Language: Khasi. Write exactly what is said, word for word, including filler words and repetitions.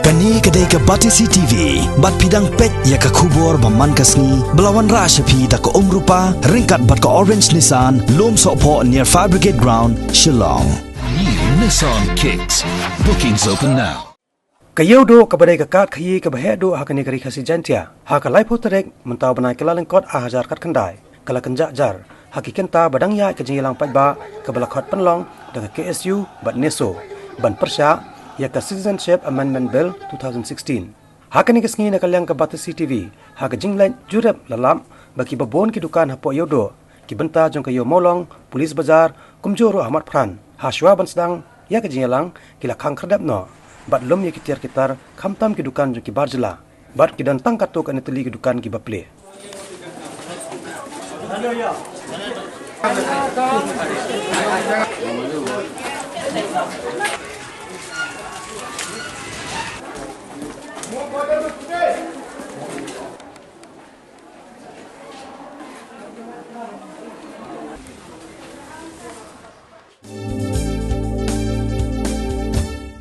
Kane ka dei ka Batesi T V, bad phi dang peit ïa ka khubor ba man ka sngi, ba la wanrah sha phi da ka Umrupa, ryngkat bad ka Orange Nissan, Lumsohphoh near Fire Brigade Ground, Shillong. New Nissan Kicks. Bookings open now. Ka Ïewduh kaba dei ka kad khaïi kaba heh duh ha kane ka Ri Khasi Jaiñtia, ha ka laiphew tarik mynta u bnai Kyllalyngkot ar hajar khatkhyndai, ka la kynjah jar ha ki kynta ba dang ïaid ka jingïalang paidbah kaba la khot pynlong da ka K S U bad NESO, ban pyrshah ïa ka Citizenship Amendment Bill two thousand sixteen. Ha kane ka sngi, na ka liang ka Batesi T V, ha ka jingleit jurip, la lap ba kiba bun ki dukan hapoh Ïewduh, ki bynta jong ka Ïew Mawlong, Police Bazar, kumjuh ruh ha Motphran, ha shuwa ban sdang ïa ka jingïalang, ki la khang khyrdep noh, bad lum ïa ki tiar ki tar, khamtam ki dukan jong ki bar jylla, bad ki don tang katto katne tylli ki dukan kiba plie.